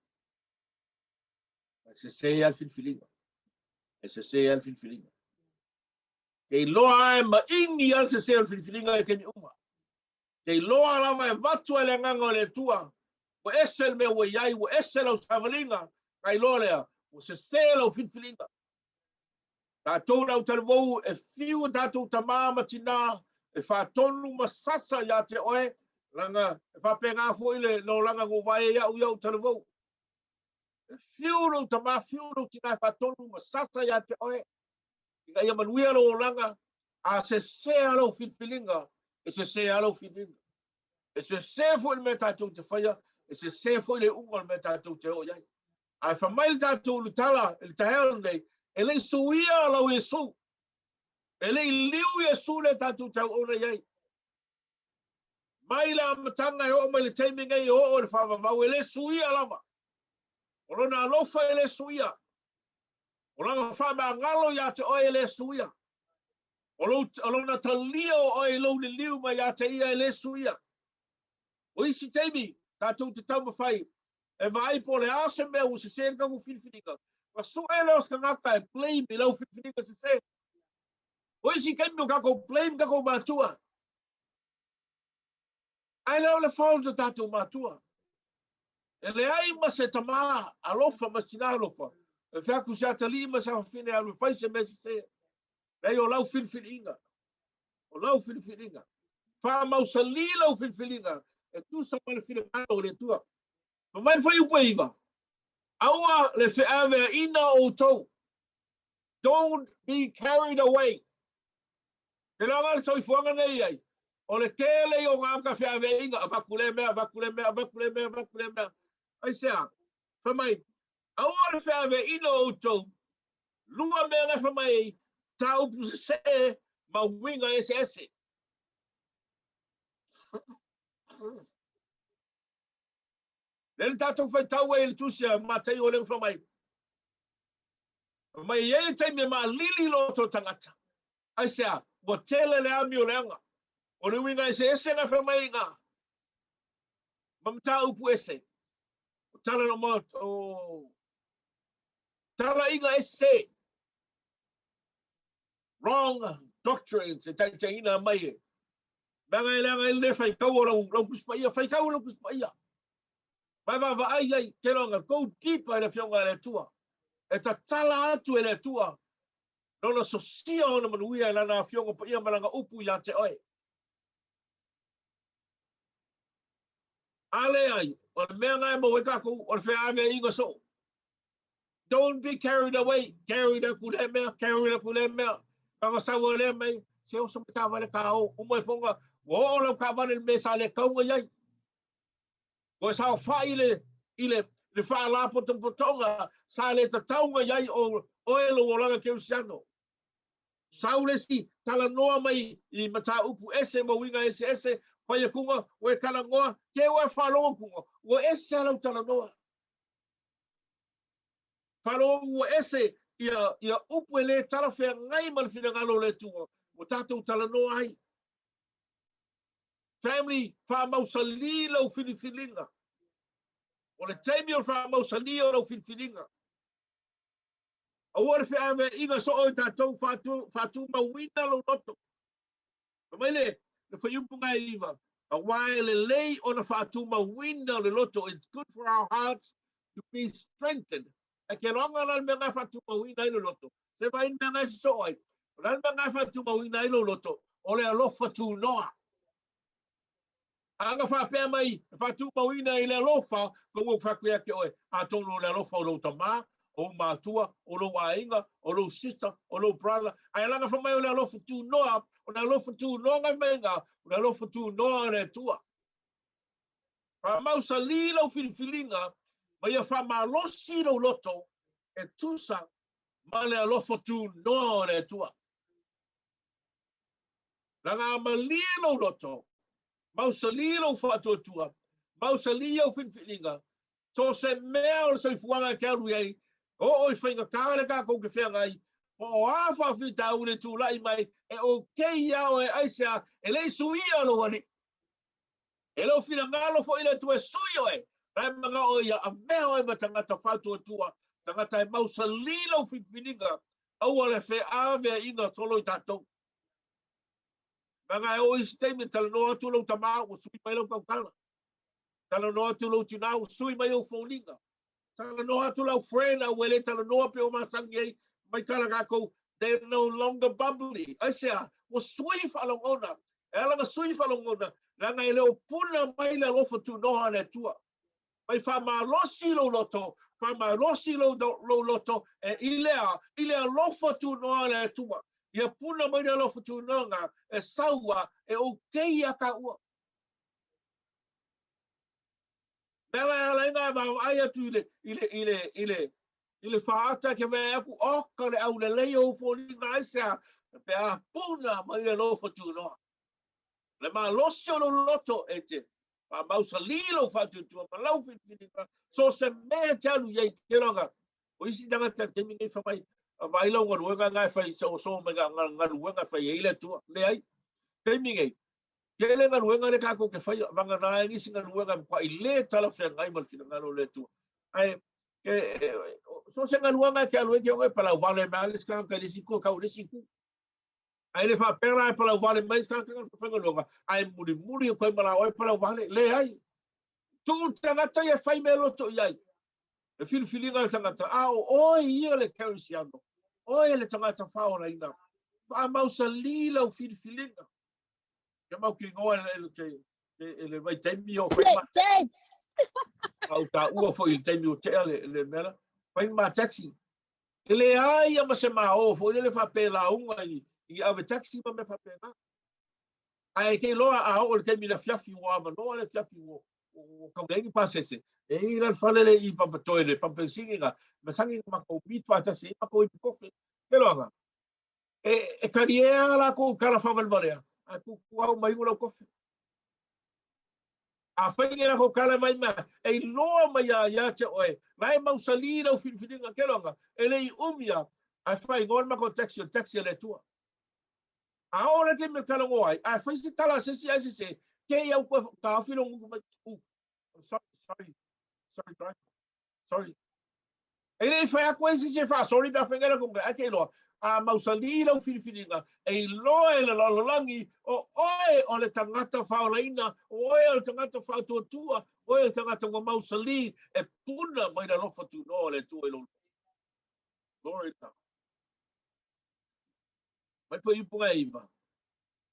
e sese lava le filifiliga. E sese lava le filifiliga. Ke iloa lava e maini lava le sese o le filifiliga i taimi uma. Ke iloa lava e avatu ai le agaga o le Atua, ua ese le mea ua i ai, ua ese lau savaliga, ka iloa lea, ua sese lau filifiliga. Tatou le autalavou e fiu a tatou tamā ma tinā e faatonu ma sasa ia te oe, leaga e faapena foi le olaga na ou vaai ai au i au talavou. E fiu lou tamā, fiu lou tinā e faatonu ma sasa ia te oe, ina ia manuia lou olaga, a sese lava lau filifiliga, e sese lava lau filifiliga. E sese foi le mea tatou te faia, e sese foi le iuga o le mea tatou te oo i ai. Ae fai mai le tatou le tala i le taeao lenei, e le i suia lau Iesu. E le i liu Iesu lea tatou te auauna i ai. Mai le amataga e oo mai le taimi nei e oo i le faavavau, e le suia lava. O lona alofa e le suia. O lana faamagalo ia te oe e le suia. O, lou, o lona talia o oe i lou liliu mai ia te ia e le suia. O isi taimi, tatou te taumafai e vaai po o le a se mea ua sese le tatou filifiliga, ona sue lea o se tagata e blame i lau filifiliga sese. O isi taimi ua tatou blame tatou matua. Ae le o le fault o tatou matua. E leai ma se tamā alofa ma se tinā alofa e fai atu se atalii ma se afafine e alu e fai se mea sese. Leai, o lau filifiliga. O lau filifiliga. Faamausalī lau filifiliga e tusa ma le finagalo o le Atua. Fai mai le fuaiupu e 9, Aua le feaveaina o outou. Don't be carried away. Te loaga le soifuaga nei ai, o le tele ia o gagata feaveaiga, avatu lea mea, avatu lea mea, avatu lea mea, avatu lea mea. Aisea? Fai mai, aua le feaveaiina o outou, lua mea na fai mai ai, taupu sese ma uiga eseese. Lea le tatou faitau ai i le tusi a Mataio lea ua fai mai, fai mai e i ai le taimi e malili loto o tagata. Aisea? Ua tele le amio leaga. O le uiga eseese na fai mai i ina ma mataupu ese. O tala no ma o talaiga ese. Wrong doctrines e taitaiina mai e. Leaga e leaga e le faitau o lau, lau Tusi Paia, faitau lau Tusi Paia. Mai vaavaai ai, te loga, go deeper i le Afioga a le Atua. E tatala atu e le Atua lona sosia ona manuia i lana Afioga Paia ma lana upu ia te oe. A leai, o le mea na e maua ai tatou, o le feaveaiga soo. Don't be carried away, carried atu lea mea, carried atu lea mea. Kanga sau lea mai, se oso mai taavale ka o, uma ifoga, ua oo lau taavale i le mea sa le tau ona i ai. Ua saofai i le, i le, le faalapotopotoga sa le tatau ona i ai o oe lou olaga kerisiano. Sau le isi talanoa mai i mataupu ese ma uiga eseese, fai atuga, ua e talanoa, te ua e faalogo atuga, ua ese lava lau talanoa. Faalogo ua ese ia, ia upu e le talafeagai ma le finagalo o le Atua ua tatou talanoa ai. Family, faamausalī lau filifiliga. O le taimi o le faamausalī o lau filifiliga. Aua le feaveaiga soo i tatou faatumauina lou loto. Fai mai le, le fuaiupu e 9, aua e lelei ona faatumauina o le loto. It's good for our hearts to be strengthened. E ke loaga la le mea na faatumauina ai le loto. Se vaai le mea na e sosoo ai. O le a le mea na faatumauina ai lou loto? O le alofa tunoa. A na faapea mai, e faatumauina i le alofa, ka ua ou fai atu ia te oe, atonu o le alofa o lou tama, o ou matua, o lou aiga, o lou sister, o lou brother, ae lana fai mai o le alofa tunoa, o le alofa tunoa nai mai na, o le alofa tunoa o le Atua. Faamausali lau filifiliga, ma ia faamalosi lou loto e tusa ma le alofa tunoa o le Atua. Leaga a malie lou loto, mausali lou faatuatua, mausali au filifiliga, so o se mea o le soifuaga e te alu i ai, oo i faigata le tatou te feagai, po o a faafitauli e tulai mai, e okay ia oe aisea, e le i suia lou Alii. E le o finagalo foi le Atua e sui oe, la e manao ia avea oe ma tagata faatuatua, tagata e mausali lou filifiliga, aua le feaveaiga solo i tatou. Leaga e oo isi taimi e talanoa atu lou tama ua sui mai lau tautala. Talanoa atu lou tina ua sui mai ou foliga. Talanoa atu lau friend a ua le talanoa pe o masani ai mai tala tatou they're no longer bubbly. Aisea, ua sui faalogona. E ala na sui faalogona, leaga e le o puna mai le alofa tunoa a le Atua. Mai faamalosi lou loto, faamalosi lou, lou loto e i le a, i le alofa tunoa a le Atua. Ia puna mai le alofa tunoa e saua e okay ia taua. Mea la e ala ai na vaavaai atu i le, i le, i le, i le, i le faata ke vae aku, o ka le aulelei o foliga aisea, pe a puna mai le alofa tunoa. Le malosi o lou loto e te faamausali lou faatuatua ma lau filifiliga, so se mea e te alu i ai, te loga, o isi tagata i le taimi nei fai mai, vaai lau galuega na e fai, so so mai galuega e fai ai le Atua. Leai, taimi nei, tele galuega lea tatou te faia, vagana ai nisi galuega e matuai le talafeagai ma le finagalo o le Atua. Ae so se galuega e te alu ai te oe palauvale mai le isi tagata i le isi itu e tau i le isi itu. Ae le faapea la e palauvale mai isi tagata na faigaluega, ae mulimuli atu ai ma la oe palauvale. Leai. Tuu tagata ia fai mea loto i ai. Le filifiliga a le tagata, a o oe ia le kerisiano, oe le tagata faaolaina, faamausali lau filifiliga. Ke mau ki ngoa le ke e le vaitaimi o fai ma. Au taua foi i le taimi o tea le le mea la. Fai ma taxi. E leai ia ma se mao foi lele faapea e lauga i i ave taxi ma mea faapena. Ae te iloa a oo i le taimi i le afiafi ua avanoa le afiafi ua ua tau leai ni pasese. E i ai la le fale lea i Papatoe le pampa penisini na masani na matou meet faatasi ai matou ipu kofe. Ke loaga e e talie a lakou tala faavalevalea ae tutu au ma inu lau kofe. Afai nei lakou tala mai ma e iloa mai ia ia te oe, la e mausali lau filifiliga ke loaga, e le i umi a, ae faaigoa le matou taxi o le taxi a le Atua. A oo le taimi e talanoa ai, ae fai se tala a se isi ae sese, te i au koe taofi lou gutu mai, uh, sorry, sorry, sorry driver, sorry. E le i fai atu ai se isi e faa-sorry pe a fai ngai latou mea, ae te iloa, a mausali lau filifiliga, e iloa e le lalolagi, o oe o le tagata faaolaina, o oe o le tagata faatuatua, o oe o le tagata ua mausali e puna mai le alofa tunoa o le Atua i lou loto. Glory to God. Mai foi ipuga e iva,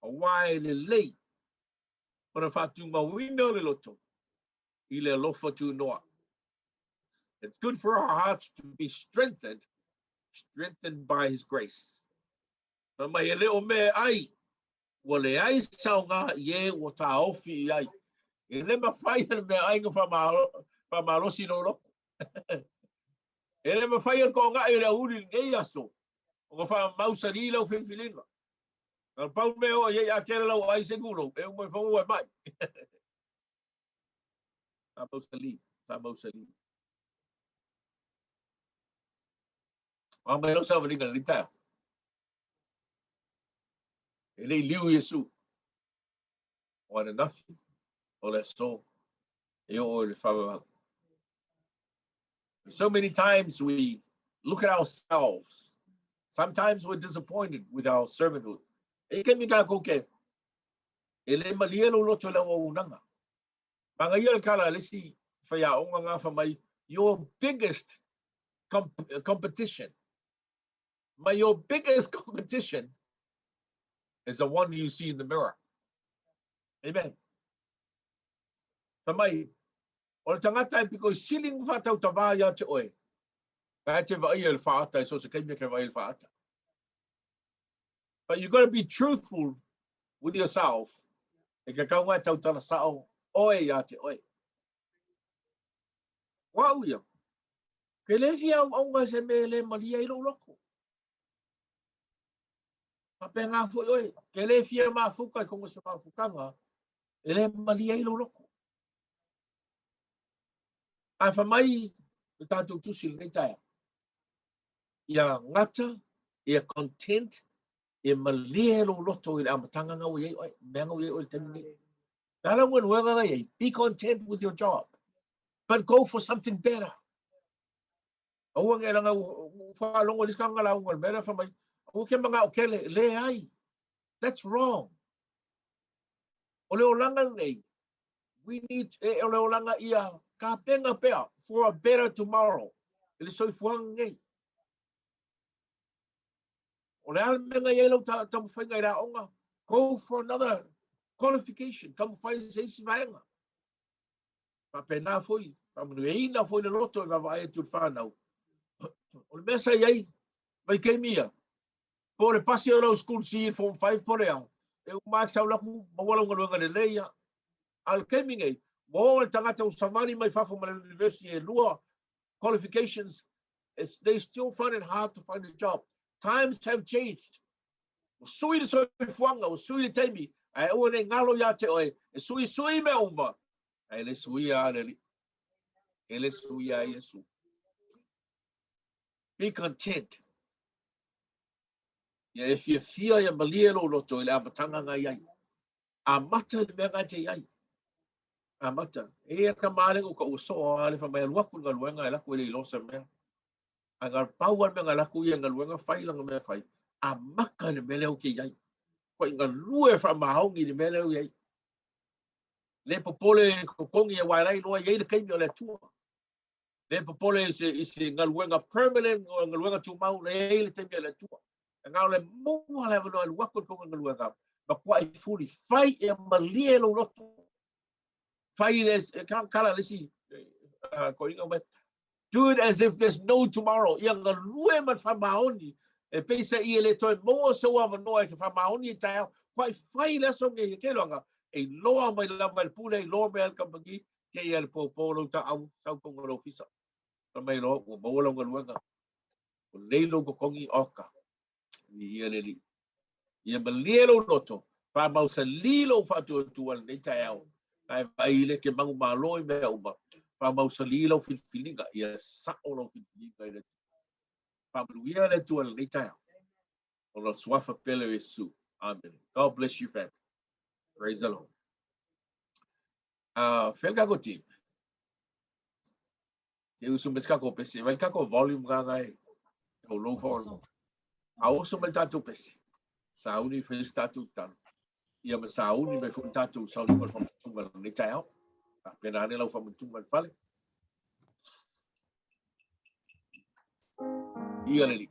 aua e lelei ona faatumauina o le loto i le alofa tunoa. It's good for our hearts to be strengthened, strengthened by His grace. Fai mai e le o mea e ai, ua leai saoga i e ua taofi i ai. E le mafai e le meaai na faamalosi lou loto. E le mafai e le toaga'i o le aoauli i lenei aso ona faamausalī lau filifiliga. Na pau mea o i ai a tele lau ai se gulou, e uma i fanua e mai. Faamausalī, faamausalī. O a mai lau savaliga i lenei taeao. E le i liu Iesu. O ananafi, o le aso, e oo i le faavavau. So many times we look at ourselves. Sometimes we're disappointed with our servanthood. E taimi tatou te e le malie lou loto i lau auaunaga. Manaia le tala a le isi faiaoga na fai mai, your biggest competition, my your biggest competition is the one you see in the mirror. Amen. Fai mai, o le tagata e pito i sili ona faatautavā ia te oe, na e te vaaia i le faaata i so o se taimi e te vaai i le faaata. But you got to be truthful with yourself. E tatau ona e tautala sao oe ia te oe. O au ia, ke le fia auauna i se mea e le malie ai lou loto. Faapena foi oe, ke le fia mafuta i totonu o se mafutaga e le malie ai lou loto. Ae fai mai le tatou tusi i lenei taeao, ia gata, ia content, ia malie lou loto i le amataga na ua i ai oe, mea na ua i ai oe i le taimi nei. Le a lau galuega na i ai, be content with your job, but go for something better. Aua ne leaga ua faalogo i le isi tagata lauga i le mea lea fai mai, aua ke manao kele, leai. That's wrong. O le olaga lenei, we need, e, o le olaga ia tapena pea for a better tomorrow i le soifuaga lenei. O le a le mea na i ai lau taumafaiga i le aoga, go for another qualification, taumafai i se isi vaega. Faapena foi, faamanuiaina foi le loto e vaavaai atu i le fanau. O le mea sa i ai, vaitaimi ia, po o le pasi o lau school C i form 5 po o le a, e uma atu sau laku, maua lau galuega lelei ia. A o le taimi nei, ua oo le tagata ua savali mai fafo ma le university e lua qualifications, it's, they still find it hard to find a job. Times have changed. Ua sui le soifuaga, ua sui le taimi, ae aua ne i galo ia te oe, e suisui mea uma, ae le suia lava le Alii. E le suia Iesu. Be content. Ia e fiafia ia malie lou loto i le amataga na i ai. Amata i le mea na e te i ai. Amata. E ia ka malenga o ka ua soo a le fai mai alu atu i le galuega e alu atu e le iloa se mea. Ae na pau lava le mea na alu atu ia i le galuega fai lana mea e fai. Amata i le mea lea ou te i ai. Koe galue faamaoni i le mea lea ou i ai. Le popole i totogi aua e la e iloa e i ai le taimi o le Atua. Le popole i se, i se galuega permanent, galuega tumau, le i ai le taimi o le Atua. E na o le maua le avanoa e alu atu i totonu o le galuega, matuai fuli, fai ia malie lou loto. Fai le, kala le isi, toeaina mai, do it as if there's no tomorrow. Ia galue ma le faamaoni, e peiseai e le toe maua sou avanoa e te faamaoni i taeao. Koai fai le aso nei, e te iloaga, e iloa mai lava e le pule, e iloa mai e le kamupani, te i a le pōpō lou taau, sau tonu i le ofisa. Fai mai loa, ua maua lau galuega. Ua lelei lou totogi, oka. Viia le Alii. Ia malie lou loto, faamausalī lou faatuatua i lenei taeao. Ae vaai le ke manumalo i mea uma. Faamausalī lau filifiliga, ia sao lau filifiliga i le Atua. Faamanuia le Atua i lenei taeao. Ona o le suafa pele o Iesu. Amene. God bless you family. Praise the Lord. Fea le tatou team? Ke usu mai se tatou pese. Vai le tatou volume nga ngai. Tau low for. A oso mai le tatou pese. Sauni fai se tatou tatalo. Ia ma sauni mai foi le tatou sauniga o le faamanatuga i lenei taeao. Faapena ane lau faamanatuga i le fale. Ia le Alii.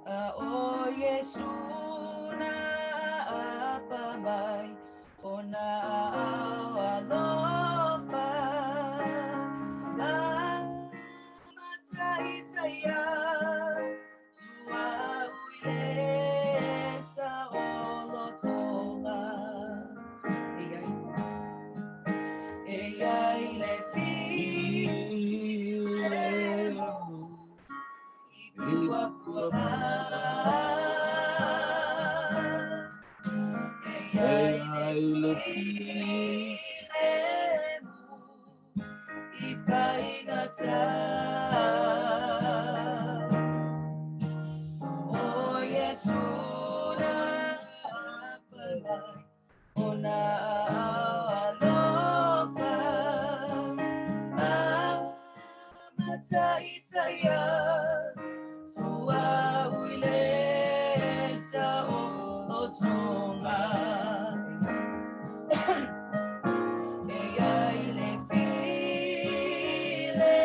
A o Iesu na apa mai o na ao alofa a mataitaia tua uile sa olotoga e ai le filemu Taitaia Tua ui le sa o lotonga E ai le file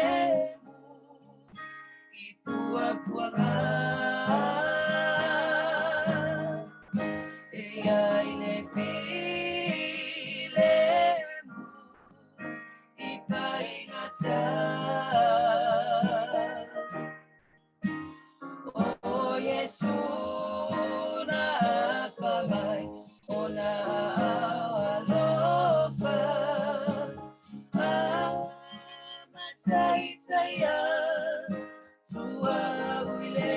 i puapuaga E ai le file i faigata O Iesu na apamai o na alofa Amataitaia tua ui le